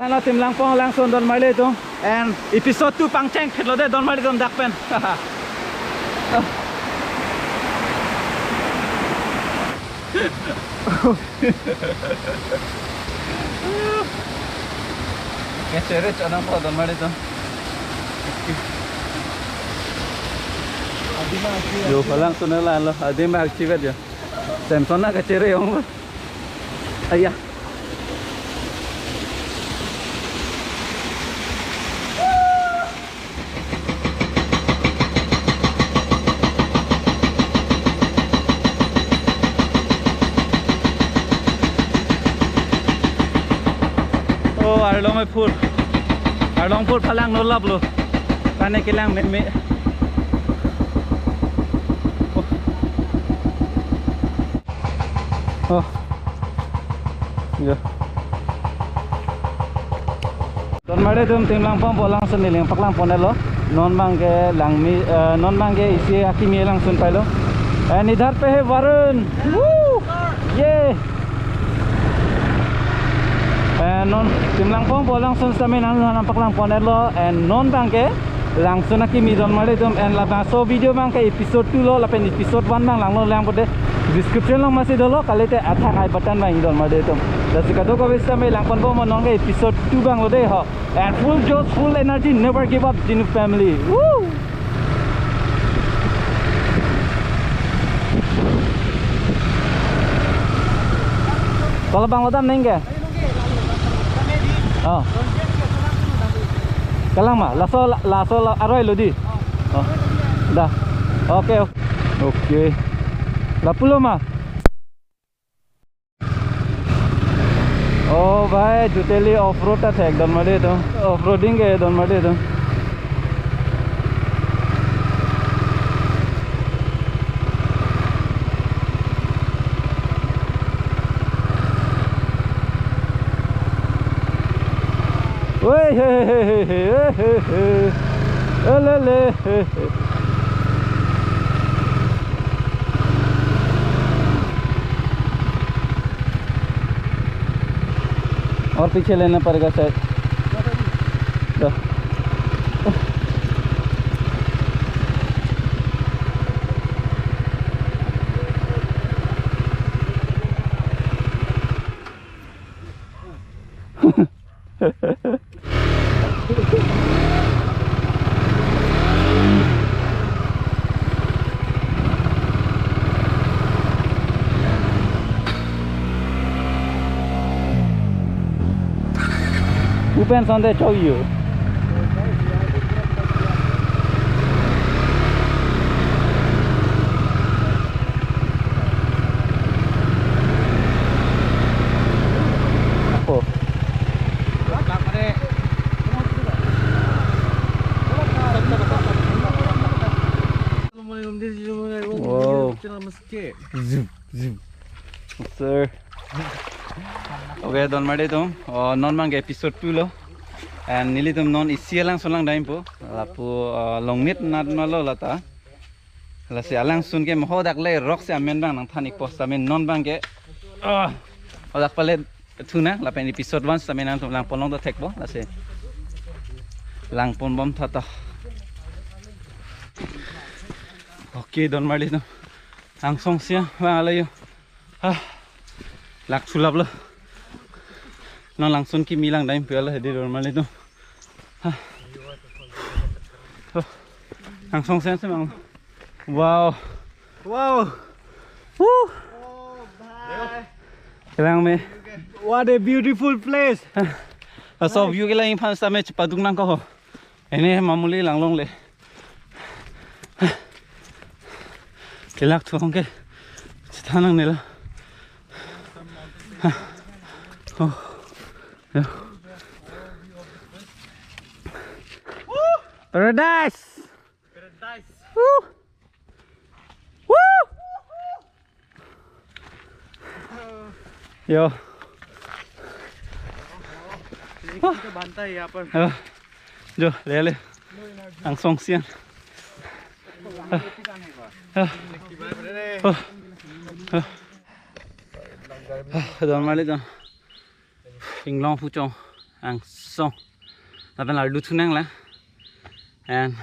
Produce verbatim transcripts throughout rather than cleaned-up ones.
La Timlangpong alangsun don marli atum. And episode two pangcheng phitlo de don marli atum dak pen. Kachere chonangpo don marli atum. Yo, alangsun la lo, adim bak chivet yo. Samson na kachere ong. Aya. Oh, arlong e phur. Arlong phur phalang nolap lo. Kane kelang meme. Oh. Oh. Ya. Don marli atum Timlangpong pu alangsun neli nangpaklang pon-etlo. Non abangke Langmi, eh, non abangke isi akimi alangsun pailo. And idhar pe hai Varun. Woo! Ye! And non Timlangpong pu alangsun sitame nang nangpaklang pon-etlo. And non abangke langsun akimi don marli atum, and labangso video abangke episode two lo, lapen episode one abang langno lang pute description along masi dolo, kalite athak I button abang don marli atum. Lasi kadokave sitame langpon bom non ke episode two abang lo de ho. And full josh, full energy, never give up, Jinu family. Woo! Kola abang lo dam neng ke? Oh. Kalang ma, laso, laso la aroi lo di. Oh. Da. Okay, okay. Okay. Lapulo ma. Oh bhai, juteli off road ta thek don marli atum. Off roading ke don marli atum. Oi, he, he, he. Elele, he, he. और पीछे लेना पड़ेगा शायद। तो। Upen sande chok yo. Oh. Wow. Zoom, zoom. Sir. Okay, don marli atum. Oh, non abangke episode two lo. And nelitum non isi alangsun lang dampo. Lapu, uh, Longnit nat malo lata. Lasi alangsun ke mo ho dak le roksi amen abang nangthan-ikpo sitame non abangke. Ah, ho dak pale thu nang lapen episode one sitame nangtum langpon long ta thekpo lasi. Langpon bom tha ta. Okay, don marli atum. Angsong sia, bang ala yo. Ah. Lak sulap lo. Non langsun kimi lang dam pu ala hedi don marli atum. Ah. Oh. Angsong sia semang. Wow. Wow. Woo. Kelang me. What a beautiful place. Ah. Laso view kelang aphan sitame chepaduk nangkok ho. Ene mamuli lang longle. Kelak thu-ong ke. Chethan nangne lo. Oh. Ya. Paradise. Paradise. Woo. Woo. Yo. ये किसी को बांधता है यहाँ पर। Oh. Jo, le le. Angsong siang. Ah. Ah. Oh. Ah. Ah, don marli don. Inglong puchong. angsong. Lapen la ardu thu nanglang. And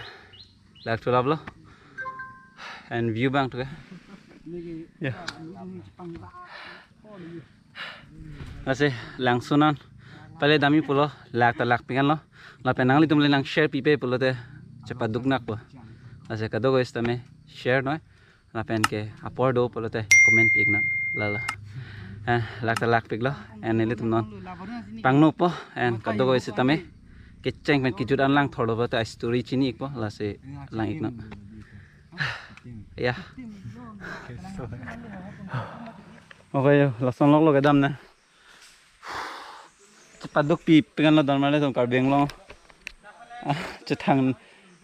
la ardu lap lo. And view abang thu ke. Yeah. Lasi langsun an pale damji pulo, lak ta lakpik an lo. Lapen nanglitum le nang share pipe pulote chepaduk nakpo. Lasi kadokave sitame share noi. Lapen ke apor do pulote comment pi-ik non. Lalo. Eh, lak ta lakpik lo. And nelitum non pangnopo. And kadokave sitame kecheng pen kejut an langthor lo pulote a story chini-ikpo. Lasi lang-ik non. Ya. Okay, yo, lason lok lo kedam na. Chepaduk pipik an lo don marli atum, Karbi Anglong. Ah, chethang,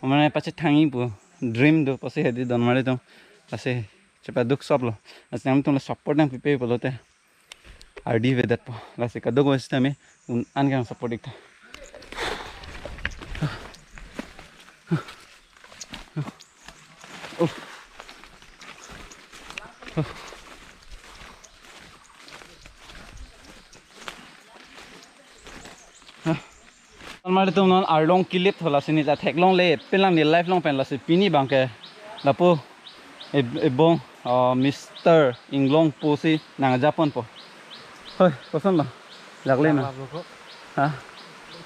mane pachethangji pu dream do pusi hedi don marli atum. Lasi chepaduk sop lo. Lasi nangtum le support nangpipe pulote ardi avedetpo. Lasi kadokave sitame un an ke nang support-ik tha. Oh. Oh. Don marli atum, non arlong kelip tho, lasi ne ta theklongle, penang ne live long pen, lasi pini abang ke lapu e, ebong, ah, Mister Inglong pusi nangjaponpo. Hoi, koson lo? Lak le ma? Lak lo ko. Ha?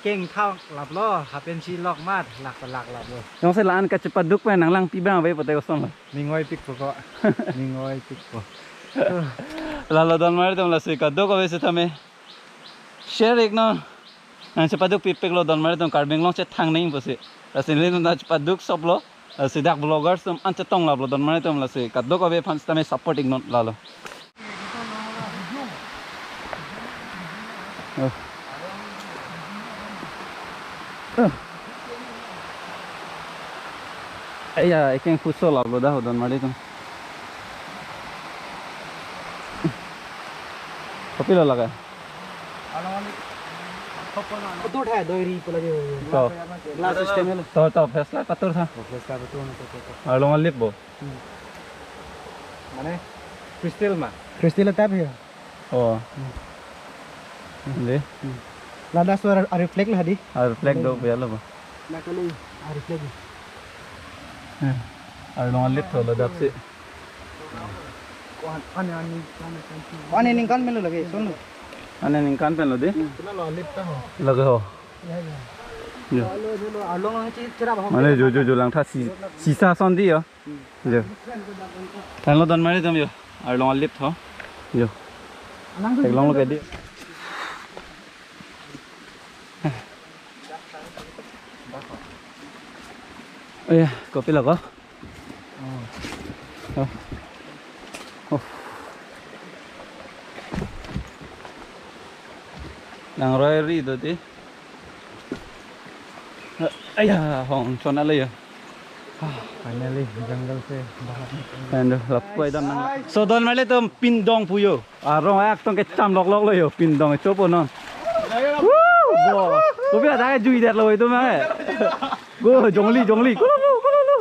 Keng thang lap lo, hapen si lok mat, lak lak lap lo. Jongsi la-an kachepaduk pen nang langpi abang ave pote koson lo? Ning oipikpo ko. Ning oipikpo. Lalo don marli atum, lasi kadokave sitame share-ik non. Nang chepaduk pipik lo don marli atum, Karbi Anglong chethang nangji pusi. Lasi nelitum ta chepaduk sop lo. Lasi dak vloggers atum an chetong lap lo don marli atum, lasi kadokave aphan sitame support-ik non lalo. Oh. Oh. Aya, ekeng puso lap lo dah don marli atum. Kopilo lake? Patur tha, doi ri pula jo. To. Glass system helo. To, to, flashlight patur tha. Oh, flashlight patur na, to, to, to. Arlong alip bo. Hmm. Mane crystal ma? Crystal type he. Oh. Hmm. Le. Hmm. Ladak so a reflect la hedi. A reflect do bialo bo. Na kali a reflect. Hmm. Arlong alip tho ladak si. Ane, ane, ane, ane. Ane ningkan pen lo lake, son lo. Ane ningkan pen lo di? Hmm. Kena lo alip ta ho. Lake ho. Ya, ya. Jo. Alo, alo, arlong lang si cherap ho. Mane jo, jo, jo langtha si, sisa ason di yo. Hmm. Jo. Thanlo don marli atum jo. Arlong alip tho. Jo. Alang tu theklonglo ke di. Oh ya, kopilo ko? Oh. Oh. Nangroi ri do di. Aya, hong chon ale ya. Finally, jungle se bahar nikal. Ando, lapu aidam nang. So don marli atum, Pindong pu jo. Arong ayak tong kecham lok lok lo jo, Pindong chopo non. Woo! Bo. Kopi ada jui det lo itu mah. Go jongli jongli. Kulo lo, kulo lo.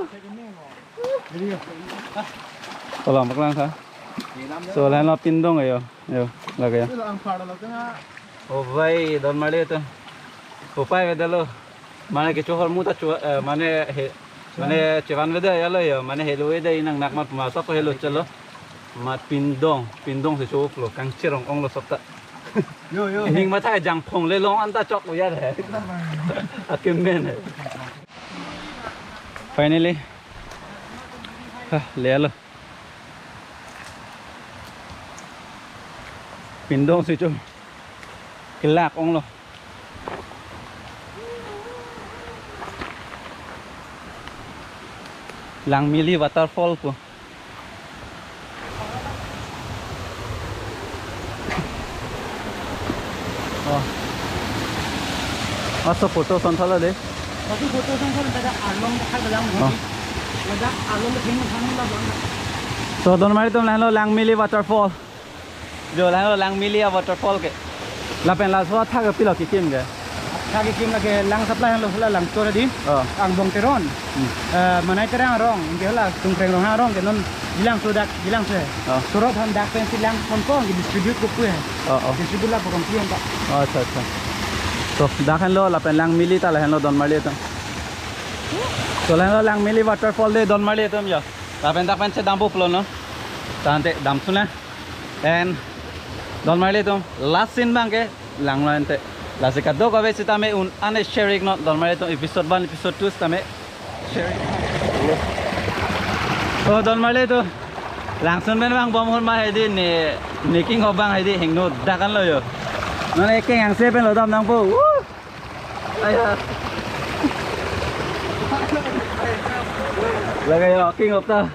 Kolang paklang tha. So lahenlo Pindong jo. Jo, lake jo. Oh bhai, don marli atum. Upai avedetlo. Mane kecho ahormu ta chu, eh, mane he, mane chevan avedetlo jo, mane helo avedetji nang nak mat ma sop helo chelo. Mat Pindong, Pindong si choklo, kangchirong onglo sop ta. Jo, jo. Ning matha jangphong le long an ta chok ya he. Akemen he. Finally. Ha, lelo. Pindong si cho. Kelak onglo. Langmili waterfall pu. Oh. Laso photo ason tha lo de. Laso photo ason tha lo, ladak arlong dekhai balang. Oh. Ladak arlong dekhai balang. So, don marli atum, lahenlo Langmili waterfall. Jo, lahenlo Langmili a waterfall ke. Lapen laso athak ke pilo kekim ke? Athak kekim lake lang supply lo, la Langchor di. Oh. Angbong Teron. Hmm. Eh, Manai Terang arong, anke la Sungkreng Ronghang arong ke non Jilangso dak, Jilangso he. Oh. Sorot han dak pensi lang konkon ke distribute ko pu he. Oh, oh. Distribute la ko konkon ta. Oh, acha, acha. To, dak henlo, lapen Langmili ta lahenlo, don marli atum. To, lahenlo Langmili waterfall de, don marli atum ya. Lapen dak pen si dampo pulo non. Tangte damsuna. And don marli atum, last scene abang ke langlo ante. Lasi kadokave sitame un-an share iknon, don marli atum, episode one, episode two sitame share. Oh, don marli atum. Langsun pen vangbom ahut ma hedi ne, ne king-op abang hedi hingno dak anlo yo. Non ekeng angse pen lo dam nangpo. Woo! Aya. Lake yo king-op ta.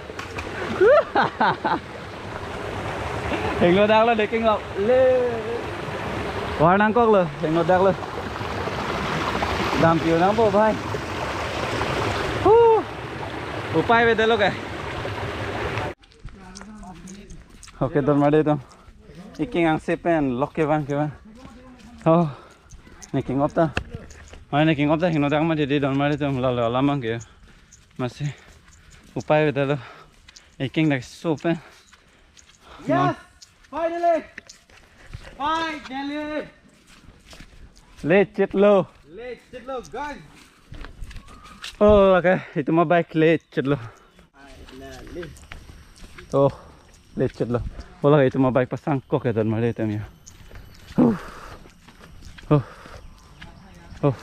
Hingno daklo, ne king-op le. War nangkoklo, hingno daklo. Dampi-o nangpo bhai. Huh. Upai avedetlo ke. Okay, don marli atum. Ekeng angse pen lok kevang kevang. Oh. Ne king-op ta. Mai ne king-op ta hingno dak ma hedi, don marli atum, lalo alam abang ke. Masi upai avedetlo. Ekeng dak so pen. Yes! Finally! Finally! Lechitlo. Lechitlo, guys. Oh, okay. Itum abike lechitlo. Finally. Oh, lechitlo. Oh, lake itum abike pasangkok ya, don marli atum ya. Huh. Oh. Oh.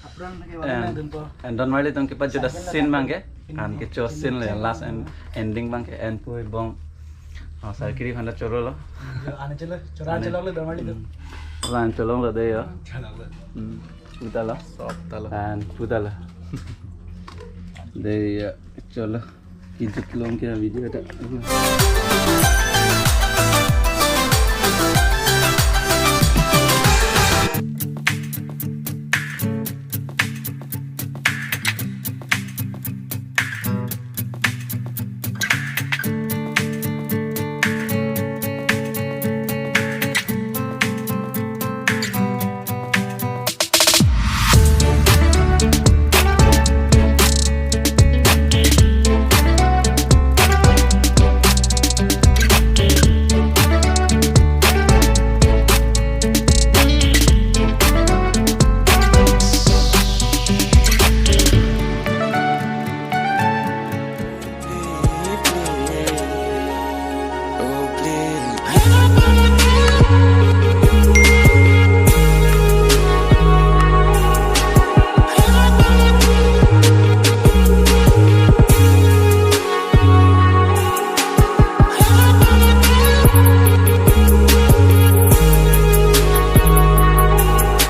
Aphrang ke wala And, dunpo. And don marli atum, kipajut a-scene abang ke. An kecho scene le, last and ending abang ke, and pu bong. Oh, sar kiri khanda chorolo. Yo, an cholo, chora an choloklo don marli atum. Hmm. An choloklo de yo. Choloklo. Hmm. Putalo. Sop talo. An putalo. De yo, cholo. Kijut long ke video ta.